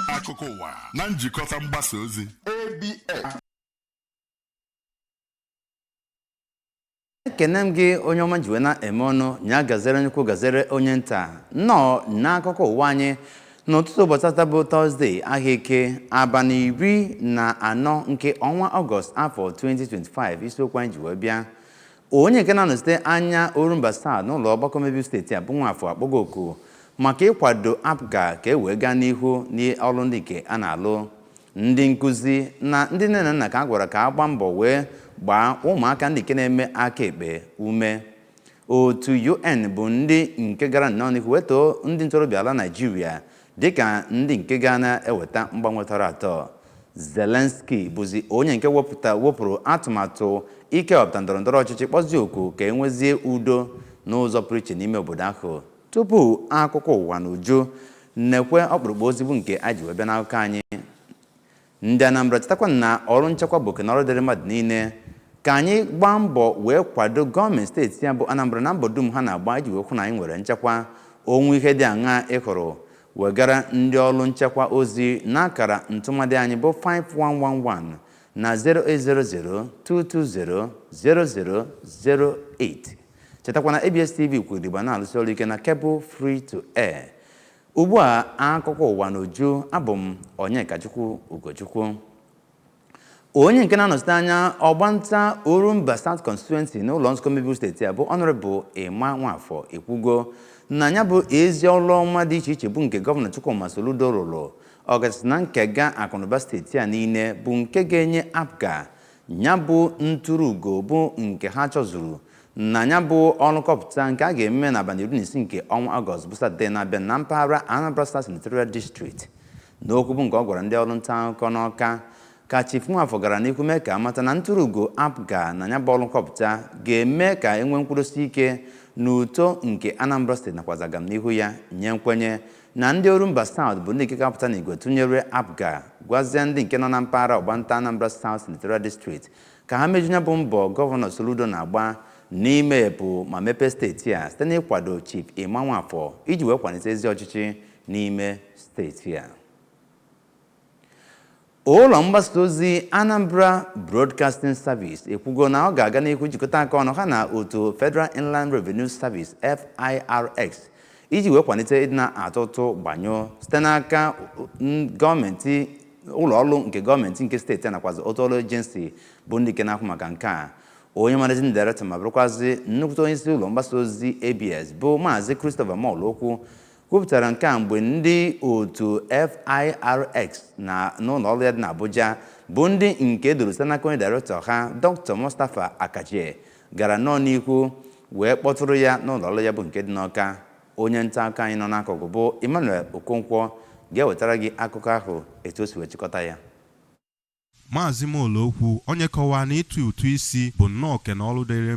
Akụkọ ụwa na njikọta mgbasa ozi ABS. Ekene m gị, onye ọma ji wee na-eme ọnụ nya gazere nnukwu, gazere onye nta. Nnọọ n'akụkọ ụwa anyị n'ụtụtụ ụbọchị tata bụ Tọzdee, ahịa Eke, abalị 14 nke ọnwa Ọgọst, afọ 2025. Isiokwu anyị ji wee bịa: onye nke na-anọchite anya Orumba South n'ụlọ ọgbakọ omebe iwu steeti a bụ Nwafọ akpọgo oku maka ịkwado APGA ka e wee gaa n'ihu n'ọrụ ndị nke a na-alụ. Ndị nkụzi na ndị nne na nna ka a gwara ka a gbaa mbọ wee gbaa ụmụaka ndị nke na-eme aka ekpe ume. Otu UN bụ ndị nke gara nnọọ n'ihu wee too ndị ntorobịa ala Naịjirịa dịka ndị nke ga na-eweta mgbanwe tọrọ atọ. Zelensky bụzi onye nke wepụrụ atụmatụ ikewapụta ndọrọ ndọrọ ọchịchị, kpọzie oku ka e nwezie udo n'ụzọ pụrụ iche n'ime obodo ahụ. Tupu akụkọ ụwa na uju, nekwe ọkpụrụkpụ ozi bụ nke anyị ji wee bịa n'akụkọ anyị. Ndị Anambra, chetakwa na ọrụ nchekwa bụ oke na ọrụ dịrị mmadụ niile. Ka anyị gbaa mbọ wee kwado gọọmenti steeti ya bụ Anambra na mbọ dum ha na-agba iji wee hụ na anyị nwere nchekwa. O nwee ihe dị aṅaa ị hụrụ, wegara ndị ọrụ nchekwa ozi n'akara ntụmadị anyị bụ 5111 na 0800 220 0008. Chetakwa na ABS TV kwuru igba na-alụsị ọrụ ike na cable free to air. Ugbu a, akụkọ ụwa n'uju. Abụ m Onyekachukwu Ugochukwu. Onye nke na-anọchite anya ọgbanta Orumba South Constituency n'ụlọ nzukọ omebe iwu steeti a bụ Honorable Emma Nwafọ ekwugo na ya bụ ezi ọrụ ọma dị iche iche bụ nke Gọvanọ Chukwuma Soludo rụrụ, ọkachasị na nkega akụnụba steeti a niile, bụ nke ga-enye APGA ya bụ ntụrụ ugo bụ nke ha chọzuru na ya bụ ọrụ nkọpụta nke a ga-eme n'abalị 16 nke ọnwa Ọgọst, bụ Satọde na-abịa, na mpaghara Anambra South Senatorial District. N'okwu bụ nke ọ gwara ndị ọrụ nta akụkọ n'Ọka, ka Chief Nwafọ gara n'ihu mee ka amata na ntụrụ ugo APGA na ya bụ ọrụ nkọpụta ga-eme ka enwee nkwụdosi ike na uto nke Anambra Steeti nakwazi agamnihu ya, nye nkwenye na ndị Orumba South bụ ndị nke ga-apụta n'igwe tụnyere APGA, gwazie ndị nke nọ na mpaghara ọgbanta Anambra South Senatorial District ka ha meju ya bụ mbọ Gọvanọ Soludo na-agba n'imeghepụ ma mepee steeti a site n'ịkwado Chief Emma Nwafọ iji wee kwalite ezi ọchịchị n'ime steeti a. Ụlọ mgbasa ozi Anambra Broadcasting Service ekwugo na ọ ga-aga n'ihu jikọta aka ọnụ ha na otu Federal Inland Revenue Service, FIRS, iji wee kwalite ịdị na-atụ ụtụ gbanyụọ site n'aka gọọmenti, ụlọ ọrụ nke gọọmenti nke steeti a nakwazi otu ọrụ agency bụ ndị nke na-ahụ maka nke a. Onye managing director ma bụrụkwazị nnukwute onye isi ụlọ mgbasa ozi ABS bụ Maazị Christopher Molokwu kwupụtara nke a mgbe ndị otu FIRS na n'ụlọ ọrụ ya dị n'Abuja, bụ ndị nke edoro site n'aka onye director ha, Dr. Mustapha Akaje, gara nnọọ n'ihu wee kpọtụrụ ya n'ụlọ ọrụ ya bụ nke dị n'Ọka. Onye nta akụkọ anyị nọ n'akụkụ bụ Emmanuel Okonkwo ga-ewetara gị akụkọ ahụ etu o si wee chịkọta ya. Maazị Molokwu, onye kọwaa na ịtụ ụtụ isi bụ nnọọ oke na ọrụ dịrị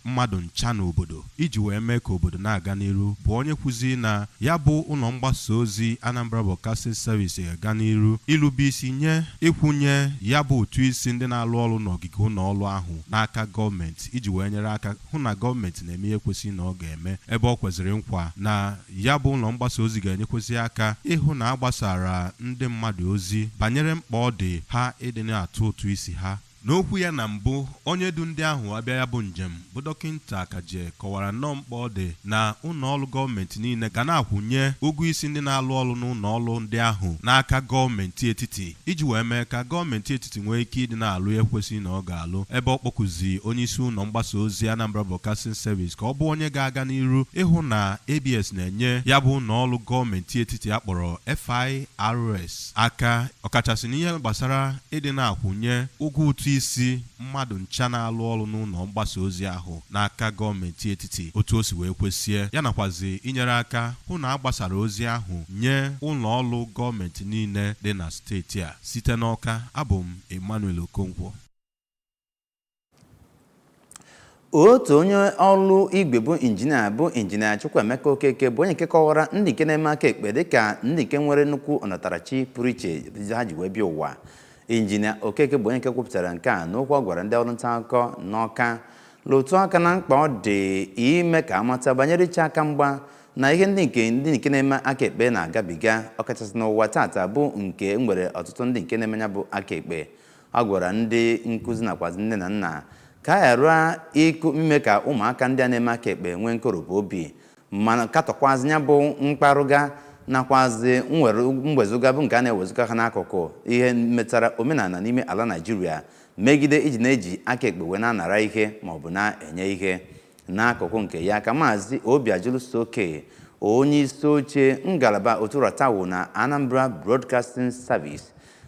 mmadụ ncha n'obodo iji wee mee ka obodo na-aga n'iru, bụ onye kwuzi na ya bụ ụlọ mgbasa ozi Anambra Broadcasting Service ga-aga n'iru irube isi nye ịkwụnye ya bụ ụtụ isi ndị na-alụ ọrụ n'ogige ụlọ ọrụ ahụ n'aka gọọmenti, iji wee nyere aka hụ na gọọmenti na-eme ihe kwesịrị na ọ ga-eme, ebe ọ kwesịrị nkwa na ya bụ ụlọ mgbasa ozi ga-enyekwesị aka ịhụ na a gbasara ndị mmadụ ozi banyere mkpa ọ dị ha ịdị na-atụ ụtụ isi ha. N'okwu ya na mbụ, onye du ndị ahụ abịa ya bụ njem bụ Dọkịta Akaje kọwara nnọọ mkpa ọ dị na ụlọ ọrụ gọọmenti niile ga na-akwụnye ụgwọ isi ndị na-alụ ọrụ n'ụlọ ọrụ ndị ahụ n'aka gọọmenti etiti, iji wee mee ka gọọmenti etiti nwee ike ịdị na-alụ ihe kwesịrị na ọ ga-alụ, ebe ọ kpọkụzi onye isi ụlọ mgbasa ozi Anambra Broadcasting Service ka ọ bụ onye ga-aga n'iru ịhụ na ABS na-enye ya bụ ụlọ ọrụ gọọmenti etiti akpọrọ FIRS aka, ọkachasị n'ihe gbasara ịdị na-akwụnye ụgwọ ụtụ isi mmadụ ncha na-alụ ọrụ n'ụlọ mgbasa ozi ahụ n'aka gọọmenti etiti otu o si wee kwesịe, ya nakwazi inyere aka hụ na a gbasara ozi ahụ nye ụlọ ọrụ gọọmenti niile dị na steeti a. Site n'Ọka, abụ m Emmanuel Okonkwo. Otu onye ọrụ igwe bụ injinia Chukwuemeka Okeke bụ onye nke kọwara ndị nke na-eme aka ekpe dịka ndị nke nwere nnukwu ọnatarachi pụrụ iche ha ji wee bịa ụwa. Injinia Okeke bụ onye nke kwupụtara nke a n'okwu ọ gwara ndị ọrụ nta akụkọ n'Ọka, lụtụ aka na mkpa ọ dị ime ka amata banyere iche aka mgba. Na ihe ndị nke na-eme aka ekpe na-agabiga, ọkachasị n'ụwa tata bụ nke nwere ọtụtụ ndị nke na-eme ya bụ aka ekpe. Ọ gwara ndị nkụzi nakwazi nne na nna ka a ghara ịkụ ime ka ụmụaka ndị a na-eme aka ekpe nwee nkoropụ obi, mana katọkwazi ya bụ mkparụga nakwazi mwezuga bụ nke a na-ewezuga ha n'akụkụ ihe metara omenala n'ime ala Naijiria megide iji na-eji aka ekpe wee na-anara ihe maọbụ na-enye ihe. N'akụkụ nke ya, ka Maazị Obiajulu Soke, onye isi oche ngalaba otu Ratawu na Anambra Broadcasting Service,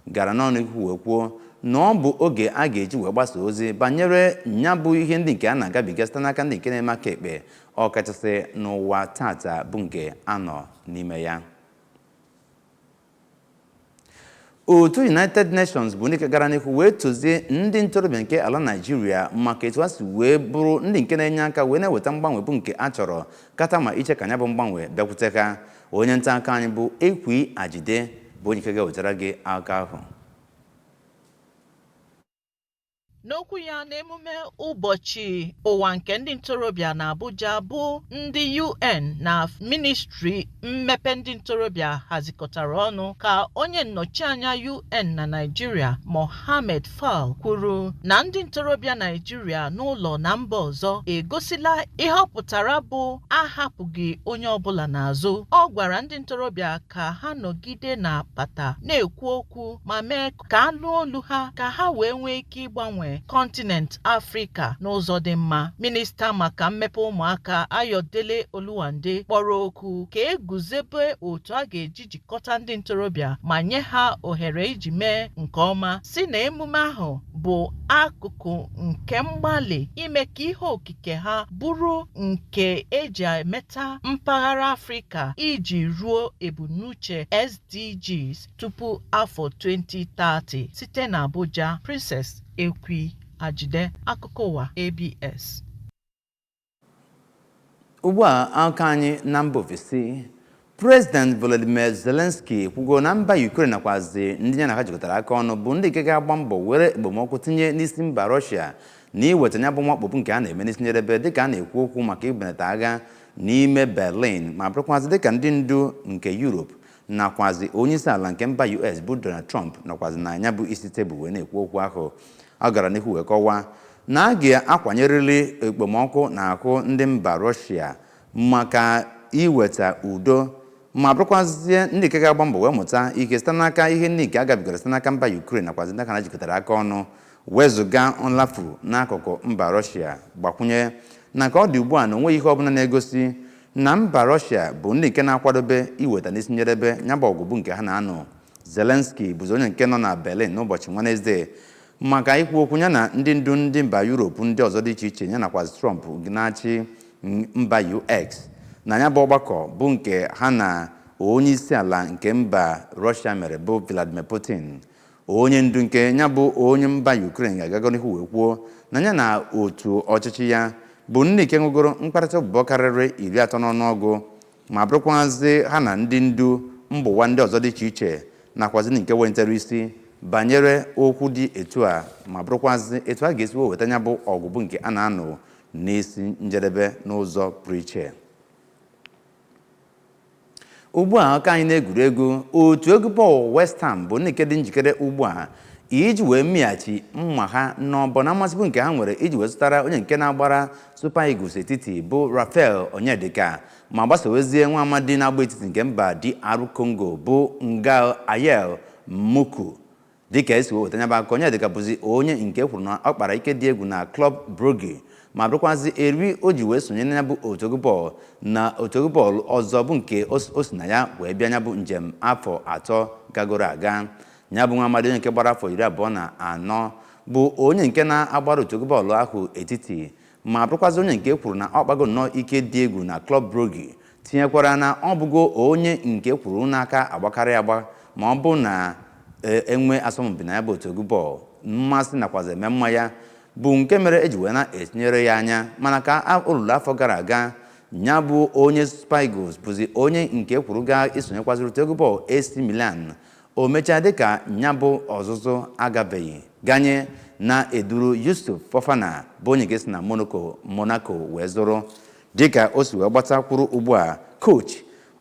gara n'ọnụ ikwu wee kwuo na ọ bụ oge a ga-eji wee gbasa ozi banyere nya bụ ihe ndị nke a na-agabiga site n'aka ndị nke na-eme aka ekpe, ọkachasị n'ụwa tata bụ nke a nọ n'ime ya. Otu United Nations bụ ndị gara n'ihu wee tozie ndị ntorobịa nke ala Naijiria maka etu ha si wee bụrụ ndị nke na-enye aka wee na-eweta mgbanwe bụ nke a chọrọ kata ma iche ka ya bụ mgbanwe bịakwute ha. Onye nta aka anyị bụ Ekwi Ajide bụ onye nke ga-ewetara gị aka ahụ. N'okwu ya n'emume ụbọchị ụwa nke ndị ntorobịa na Abuja, bụ ndị UN na ministri mmepe ndị ntorobịa hazikọtara ọnụ, ka onye nnọchianya UN na Naịjirịa, Mohammed Fall, kwuru na ndị ntorobịa Naịjirịa n'ụlọ na mba ọzọ egosila ihe ọ pụtara bụ ahapụghị onye ọbụla n'azụ. Ọ gwara ndị ntorobịa ka ha nọgide na apata na-ekwu okwu ma mee ka anụ olu ha, ka ha wee nwee ike ịgbanwe kọntinent Afrịka n'ụzọ dị mma. Minista maka mmepe ụmụaka, Ayọdele Oluwande, kpọrọ oku ka eguzebe otu a ga-eji jikọta ndị ntorobịa ma nye ha ohere iji mee nke ọma, si na emume ahụ bụ akụkụ nke mgbalị ime ka ihe okike ha bụrụ nke eji emeta mpaghara Afrịka iji ruo ebumnuche SDGs tupu afọ 2030. Site na Abuja, Princess Ekwi Ajide, akụkọ ụwa ABS. Ugbu a, aka anyị na mba ofesi. President Volodymyr Zelensky kwugo na mba Ukraine nakwazi ndị ya na ha jikọtara aka ọnụ bụ ndị nke ga-agba mbọ were ekpomọkụ tinye n'isi mba Russia na iweta ya bụ mwakpo nke a na-eme n'isi njedebe, dịka a na-ekwu okwu maka ibelata agha n'ime Berlin, ma bụrụkwazị dịka ndị ndu nke Europe nakwazi onye isi ala nke mba US bụ Donald Trump nakwazi na ya bụ isi tebụl wee na-ekwu okwu ahụ. Ọ gara n'ihu wee kọwaa na a ga-akwanyerịrị ekpomọkụ na ahụ ndị mba Russia maka iweta udo, ma bụrụkwazie ndị nke ga-agba mbọ wee mụta ike site n'aka ihe ndị nke a gabigara site n'aka mba Ukraine nakwazi ndị aka na jikọtara aka ọnụ, wezụga nlafu n'akụkụ mba Russia. Gbakwunye na ka ọ dị ugbu a, na onweghị ihe ọbụla na-egosi na mba Russia bụ ndị nke na-akwadobe iweta n'isi njedebe ya bụ ọgụ bụ nke ha na-anụ. Zelensky bụzi onye nke nọ na Berlin n'ụbọchị Wenezdee maka ikwu okwu ya na ndị ndu ndị mba Europe ndị ọzọ dị iche iche, ya nakwazi Trump na-achị mba US, na ya bụ ọgbakọ bụ nke ha na onye isi ala nke mba Russia mere, bụ Vladimir Putin. Onye ndu nke ya bụ onye mba Ukraine ga-agago n'ihu wee kwuo na ya na otu ọchịchị ya bụ ndị nke nwegoro mkparịta ụbụbọ karịrị 30 n'ọnụọgụ, ma bụrụkwazị ha na ndị ndu mba ụwa ndị ọzọ dị iche iche nakwazi ndị nke welitere isi banyere okwu dị etu a, ma bụrụkwazị etu a ga-esi weta ya bụ ọgụ bụ nke a na-anụ n'isi njedebe n'ụzọ pụrụ iche. Ugbu a, aka anyị na-egwuregwu. Otu egwu bọọlụ West Ham bụ ndị nke dị njikere ugbu a iji wee mịghachi mma ha n'ọbọ na mmasị bụ nke ha nwere iji wee zụtara onye nke na-agbara Super Eagles etiti bụ Rafael Onyedika, ma gbasowezie nwa amadi na-agba etiti nke mba DR Congo bụ Ngal Ayel Muku. Dịka esi wee weta nya bụ akụkọ, Onyedika bụzi onye nke kwuru na ọ kpara ike dị egwu na Club Brugge, ma bụrụkwazị eri o ji wee sonye na ya bụ otu egwu bọọlụ na otu egwu bọọlụ ọzọ bụ nke o si na ya wee bịa ya bụ njem afọ 3 gagoro aga. Ya bụ nwa amadi, onye nke gbara afọ 24, bụ onye nke na-agbara otu egwu bọọlụ ahụ etiti, ma bụrụkwazị onye nke kwuru na ọ kpago nnọọ ike dị egwu na Club Brugge, tinyekwara na ọ bụgo onye nke kwuru n'aka agbakarị agba ma ọ bụ na enwe asọmpi na ya bụ otu egwu bọọlụ. Mmasị nakwazi eme mma ya bụ nke mere eji wee na-etinyere ya anya, mana ka olulu afọ gara aga, ya bụ onye Super Eagles bụzi onye nke kwuru gaa isonyekwaziri otu egwu bọọlụ AC Milan. O mechaa dịka ya bụ ọzụzụ agabeghị ganye na eduru Yusuf Fofana, bụ onye nke si na Monaco wee zụrụ. Dịka o si wee gbatakwuru ugbu a, Coach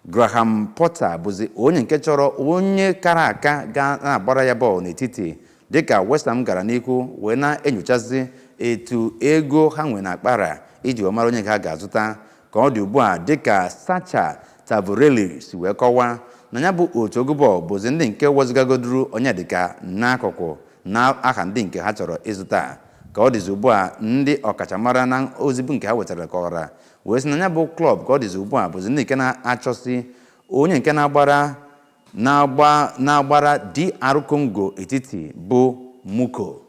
Graham Potter bụzi onye nke chọrọ onye kara aka ga na-agbara ya bọọlụ n'etiti, dịka West Ham gara n'ihu wee na-enyochazi etu ego ha nwere na-akpara iji wee mara onye nke ha ga-azụta. Ka ọ dị ugbu a, dịka Sacha Tavolieri si wee kọwaa, na ya bụ otu ogo bọọlụ bụzi ndị nke wezugagoduru onye dịka n'akụkụ na aha ndị nke ha chọrọ ịzụta. Ka ọ dịzi ugbu a, ndị ọkachamara na ozibu nke ha wetara kọwara wee sị na ya bụ klọb, ka ọ dịzi ugbu a, bụzi ndị nke na-achọsi onye nke na-agbara na-agba na-agbara DR Congo etiti bụ Muko.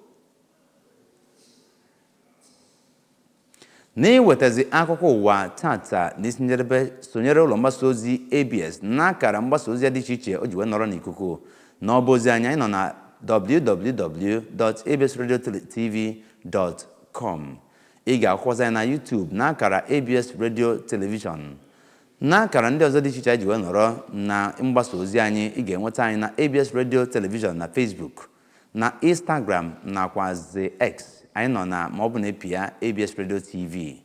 N'iwetazi akụkọ ụwa tata n'isi njedebe, sonyere ụlọ mgbasa ozi ABS n'akara mgbasa ozi ya dị iche iche o ji wee nọrọ n'ikuku n'ọba ozi anyị. Anyị nọ na www.absradiotv.com. Ị ga-akwụkwọzi anyị na YouTube n'akara ABS Radio Television, n'akara ndị ọzọ dị iche iche anyị ji wee nọrọ na mgbasa ozi anyị. Ị ga-enweta anyị na ABS Radio Television na Facebook, na Instagram nakwazi X. Anyị nọ na ma ọ bụ na ịpịa ABS Radio TV.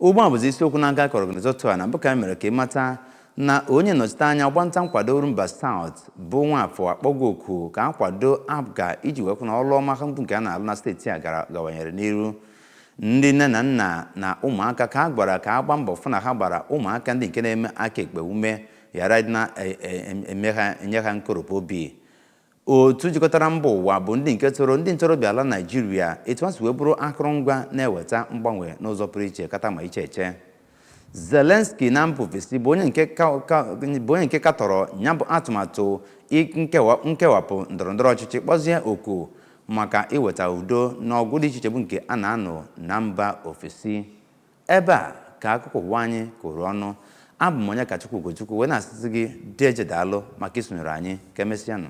Ugbu a bụzi isiokwu n'aka kọrọ n'ụtụtụ a. Na mbụ ka anyị mere ka ị mata na onye nnọchite anya ọgbanta nkwado Orumba South bụ Nwafọ akpọgo oku ka akwado APGA iji wekwu na ọrụ ọma mbụ nke a na-alụ na steeti a gara gawanyere n'iru. Ndị nne na nna na ụmụaka ka a gwara ka a gba mbọ fụ na ha gbara ụmụaka ndị nke na-eme aka ekpe ume, ghara ịdị na-eme ha enye ha nkoropụ obi. Otu jikọtara mba ụwa bụ ndị nke toro ndị ntorobịa ala Naijiria etu ha si wee bụrụ akụrụngwa na-eweta mgbanwe n'ụzọ pụrụ iche kata ma iche eche. Zelensky na mba ofesi bụ onye nke katọrọ ya bụ atụmatụ nkewapụ ndọrọndọrọ ọchịchị, kpọzie oku maka iweta udo n'ọgụ dị iche iche bụ nke a na-anụ na mba ofesi. Ebe a ka akụkọ ụwa anyị kụrụ ọnụ. Abụ m onye Kachukwu Ugochukwu wee na-asịsị gị deje, daalụ maka isonyere anyị. Ka emesịanụ.